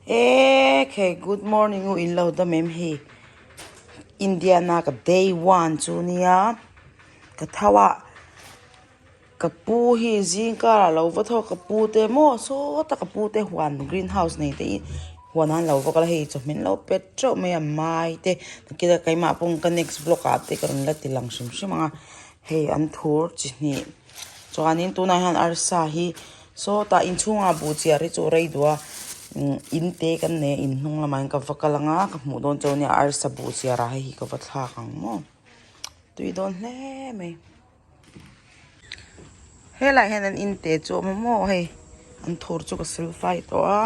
Ekhei good morning u in lo dam em hei Indiana ka day one chu nia ka tho a ka pu hi zing karah lo va tho ka pu te maw sawta ka pu te huan green house nei te hi huan ah an lo va kal a hei chawhmeh an lo pet teuh mai a mai te nakina keimah pawh ka next vlog ah te ka rawn la ti lang hrim hrim ang a hei an thur chi hnih chuanin tunah hian arsa hi sawtah inchhungah buh chiar hi chu rei duh a in te kan nei a in hnung lamah hian ka va kal ang a ka hmuh dawn chu ania arsa buh chiar ah hei hi ka va thlak ang maw tui dawn hle mai. Helaiah hian an in te chu a awm a maw hei an thur chu ka sil fai tawh a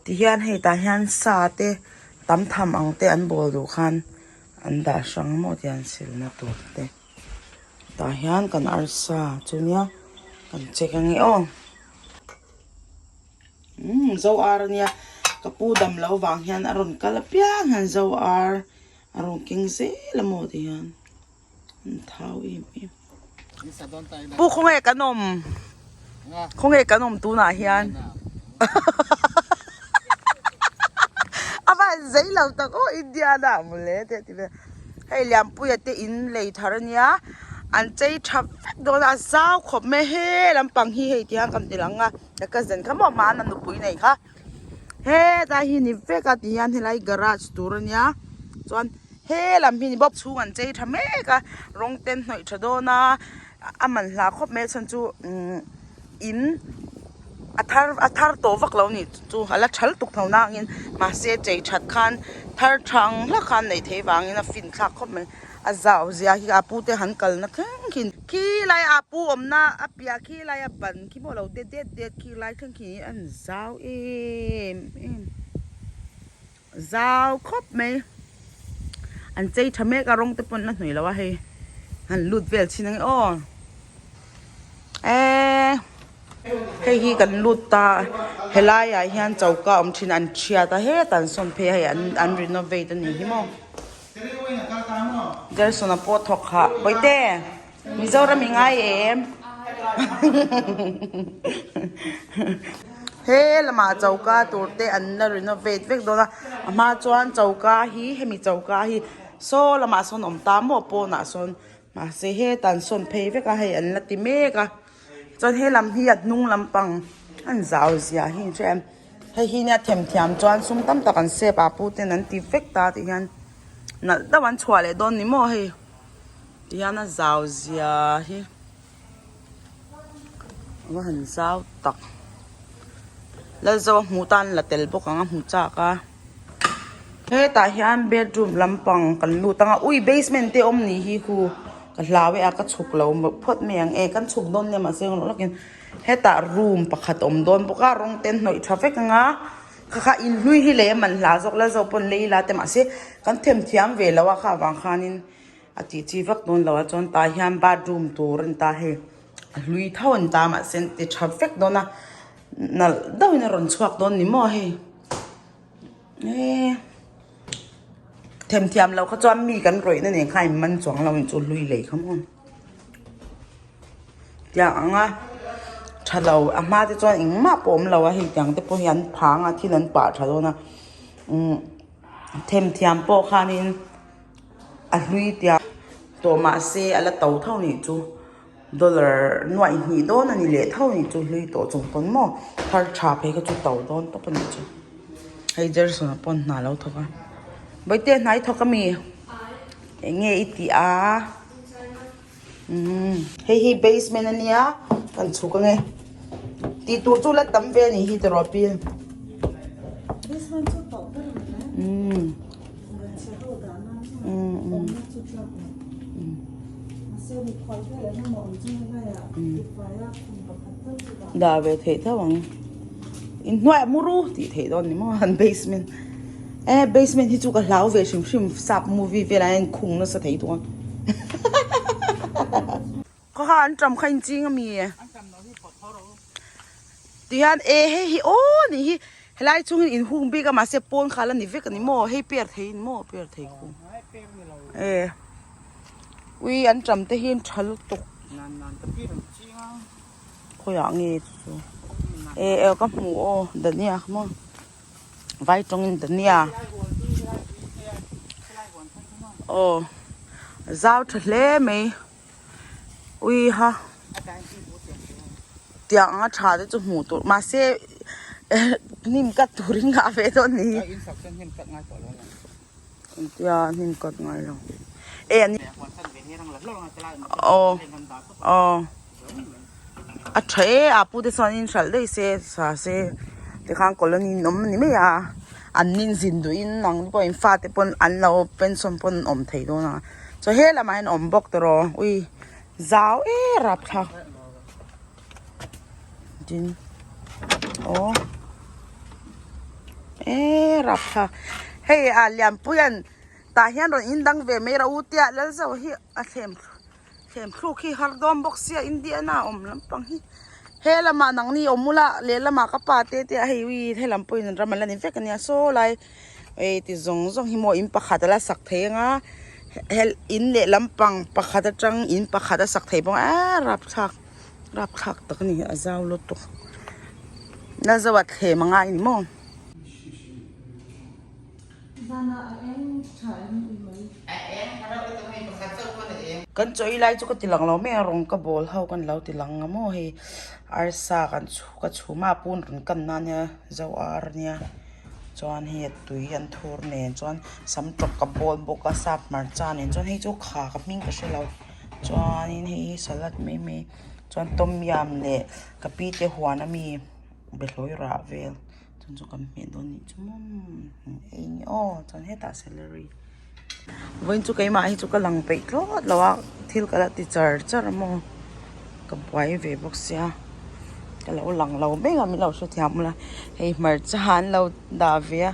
tihian hei tah hian sa te tam tham ang te an bawl duh khan an dah hrang maw tiang silna tur te tah hian kan arsa chu nia kan check ange aw. Umm zo ar ania ka pu dam loh vang hian a rawn kal apiang hian zo ar a rawn keng zel a maw ti hian an thau em em. Pu khawnge kan awm khawnge kan awm tunah hian a van zei lo tak aw Indiana ah mawle te a ti vel. Hei Lianpuia te in lei thar ania an chei tha vek dawn a a zau khawp mai he lampang hi hei ti hian kan ti lang a ka cousin kha maw hmana nupui nei kha hetlai hi ni vek a ti hian helai garage tur ania chuan he lam hi ni bawk chhung an chei tha mek a rawng te an hnawih tha dawn a a man hla khawp mai a chhan chu umm in. A thar a thar tawh vak lo nih chu a la thal tuk tho nangin mahse chei that khan thar tha ang hlak khan neih theih vangin a fin thlak khawp mai a zau zia hi a pu te han kalna thleng khin khi lai a pu awmna a piah khi lai a ban khi pawh lo det det det khi lai thleng khi an zau em em. Zau khawp mai an chei tha mek a rawng te pawn la hnawih lo a hei han lut vel chhin ang e aw eee hei hi kan lut ta helai ah hian choka awm thin an thiat a hetah an sawn phei a hei an renovate a nih hi maw Gerson-a pawh thawk hah bawihte. Mizoram i ngai em? He lamah choka tur te an la renovate vek dawn a, a hma chuan choka hi hemi choka hi saw lamah sawn awm ta maw pawnah sawn mahse hetah an sawn phei vek a hei an la ti mek a chuan he lam hi a hnung lampang an zau zia hi in hria em hei hi nia themthiam chuan sum tam tak an sep a pu ten an ti vek ta tih hian nalh deuh an chhuah leh dawn ni maw hei. Tihian a zau zia hi a va han zau tak Lalzo a hmuh tan la tel bawk ang a hmu chak a hetah hian bedroom lampang kan lut ang a ui basement te awm ni hi hu ka hlau e a ka chhuk lo phawt mai ang e kan chhuk dawn nia mahse englo lawkin hetah room pakhat a awm dawn bawk a rawng te an hnawih tha vek ang a kha kha inhlui hi lei a man hla zawk Lalzo pawn lei ila te mahse kan themthiam ve lo a kha avang khanin. A tih chi vak dawn lo a chuan tah hian bathroom tur a ni ta hei a hlui tho a ni ta mahse an ti tha vek dawn a nalh deuhin a rawn chhuak dawn ni maw hei eee themthiam loh kha chuan mi kan rawihna nen khan in man chuang lo ang chu hlui lei kha maw tiang ang a tha lo a hma te chuan engmah pawh awm lo a hei tiang te pawh hi an phang a thil an pah tha dawn a umm themthiam pawh khanin. A hlui tia tawh mahse a la to tho nih chu dollar nuaih hnih dawn a ni leh tho nih chu hlui tawh chung pawn maw thar tha phei kha chu to dawn tawp a nih chu hei Jerson a pawn hna lo thawk a bawihte hnai thawk a mi eng nge i tih a umm hei hi basement a nia kan chhuk ang e tih tur chu la tam ve a nih hi tiraw pi umm umm dah ve theih tho ang inhnuaiah muru tih theih dawn ni maw an basement. E basement hi chu ka hlau ve hrim hrim sap movie velah hian khung nasa thei tuk a khaw kha an tam kha in ching ami tihian e hei hi aw ni hi helai chhungin in hung bik a mahse pawn kha la ni vek ani maw hei per thei in maw per thei khu e ui an tam te hi an tha lutuk khawiah nge chu chu. E aw ka hmu aw dhania kha maw vai tawngin dhania aw zau tha hle mai ui ha tiang anga tha te chu hmuh tur mahse hnim cut turin ngah ve dawn ni. Engtia hnim cut ngai lo e an aw aw a tha e a pu te chuan in hralh daih se sa se tikhan colony in awm a ni mai a an nin zin duh in ang te pawh in fate pawn an lo pension pawn an awm thei dawn a chuan he lamah hian awm bawk tawh ui zau e rapthlak. Tin aw eee rapthlak hei ah Lianpuia'n tah hian rawn in dang ve mai rawh u tia Lalzo hi a thlem thlem thluk hi har dawn bawk sia Indiana awm lampang hi he lamah nangni awm ula lehlamah ka pa te te a hei ui helam pawhin ram an la ni vek ania saw lai hei ti zawng zawng hi maw in pakhat a la sak thei anga hel in leh lampang pakhat atang in pakhat a sak thei bawk a eee rapthlak. Rapthlak tak a ni a zau lutuk la zo a thlem a ngai a ni maw. Kan chaw ei lai chu ka ti lang lo mai a rawng ka bawl ho kan lo ti lang a maw hei arsa kan chhu ka chhum a a pun rawn kan na ania zo ar ania chuan hei a tui an thur nen chuan sam tawk ka bawl bawk a sap hmarcha nen chuan hei chu kha ka hming ka hre lo. Chuanin hei hi salad mai mai chuan tom yum leh ka pi te huan ami behlawi rah vel chuan chu kan hmeh dawn anih chu maw ei ni aw chuan hetah celery vawiin chu keimah hi chu ka lang peih thlawt lo a thil ka la ti char char a maw ka buai ve bawk sia ka lo lang lo mek a min lo hrethiam ula hei hmarcha an lo dah ve a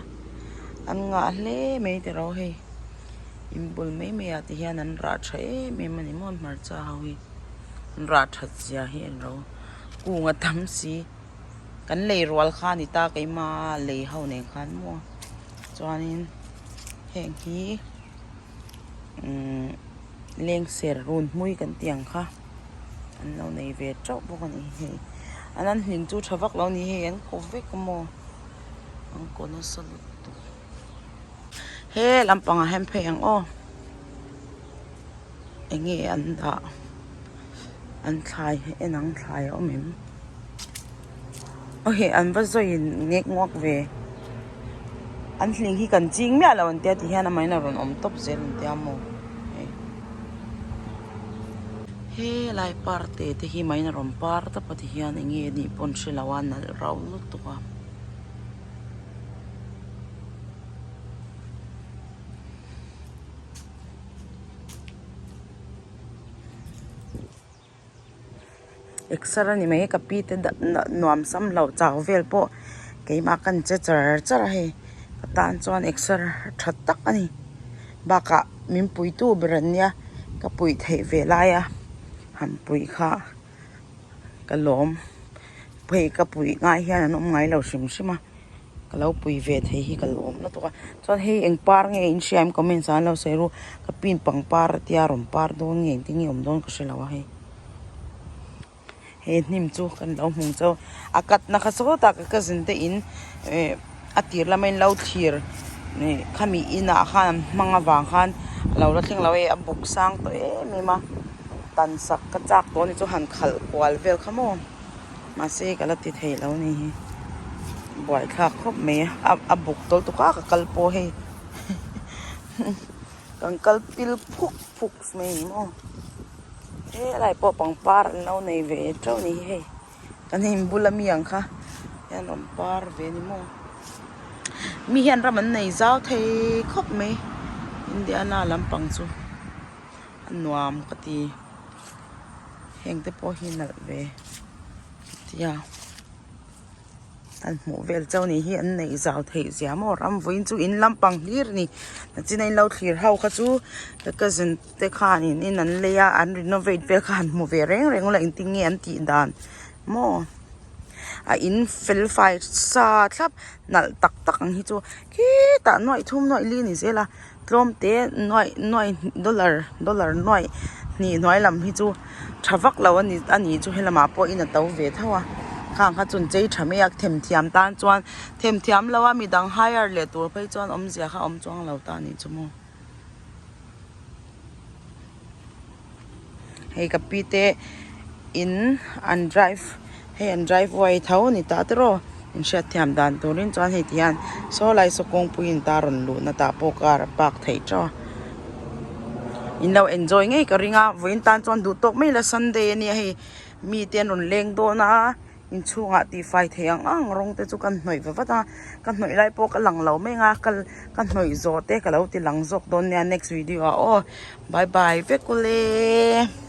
an ngah hle mai tiraw hei. Inbul mai mai ah te hian an rah tha em em a ni maw hmarcha ho hi an rah that zia hi an ro kung a tam si kan lei rual kha a ni ta keima lei ho nen khan maw chuanin heng hi umm lengser run hmui kan tih ang kha an lo nei ve teuh bawk a ni hei an an hling chu tha vak lo a ni hei an kaw vek a maw an kaw nasa lutuk. He lampangah hian phei ang aw eng nge an dah an thlai en ang thlai a awm em aw hei an va zawi in nek nguak ve an hling hi kan ching miah lo an tia ti hian amahin a rawn awm tawp zel an tia maw hei helai parte te hi mahin a rawn par tawp a ti hian eng nge anih pawh an hre lo a nalh rauh lutuk a. Exer a ni mai ka pi te nuam sam lo chau vel pawh keimah ka inche char char a hei ka tan chuan exer tha tak a ni bakah min puitu ber an nia ka puih theih ve laia han puih kha ka lawm. Phei ka puih ngai hian an awm ngai lo hrim hrim a ka lo pui ve thei hi ka lawm lutuk a chuan hei eng par nge in hria em comments ah an lo sawi ru ka pin pangpar a tia rawn par dawn nge engtin nge awm dawn ka hre lo a hei he hnim chu kan lo hmu chauh a cut na kha sawtah ka cousin te in eh a tir lama in lo thlir ih khami inah khan an hmang avang khan a lo la thleng lo a hei a buk sang tawh em em a tan sak ka chak tawh a ni chu han khalh kual vel kha maw. Mahse ka la ti thei lo ni hi buaithlak khawp mai a a buk tawl tuk a ka kal pawh hei kan kal pil phuk phuk mai ni maw helai pawh pangpar an lo nei ve teuh ni hi hei kan inbul ami ang kha hian rawn par ve ni maw mi hian ram an nei zau thei khawp mai Indiana lampang chu a nuam ka ti. Heng te pawh hi nalh ve tia an hmuh vel chauh ni hi an neih zau theih zia maw ram vawiin chu in lampang hlir a ni nachin a in lo thlir ho kha chu ka cousin te khan in in an lei a an renovate vel kha han hmu ve reng reng ula engtin nge an tih dan maw a in fel fai sa thlap nalh tak tak ang hi chu khitah nuaih thum nuaih li a ni zel a. Tlawm te nuaih nuaih dollar dollar nuaih hnih hnuai lam hi chu tha vak lo a ni a ni chu helamah pawh in a to ve tho a. Khang kha chu an chei tha mai a themthiam tan chuan themthiam lo a midang hire leh tur phei chuan awmzia kha awm chuang lo ta a nih chu maw. Hei ka pi te in an drive hei an drive way tho a ni ta tiraw in hriatthiam dan turin chuan hei ti hian saw lai saw kawngpui in ta rawn luhna tah pawh car a park theih teuh a in lo enjoy ngei ka ring a vawiin tan chuan duh tawk mai la sunday a nia hei mite an rawn leng dawn a. Inchhungah tihfai thei ang ang rawng te chu ka hnawih va vat a, ka hnawih lai pawh ka lang lo mai ang a, ka ka hnawih zawh te ka lo ti lang zawk dawn nia next video ah aw bye bye vek ule.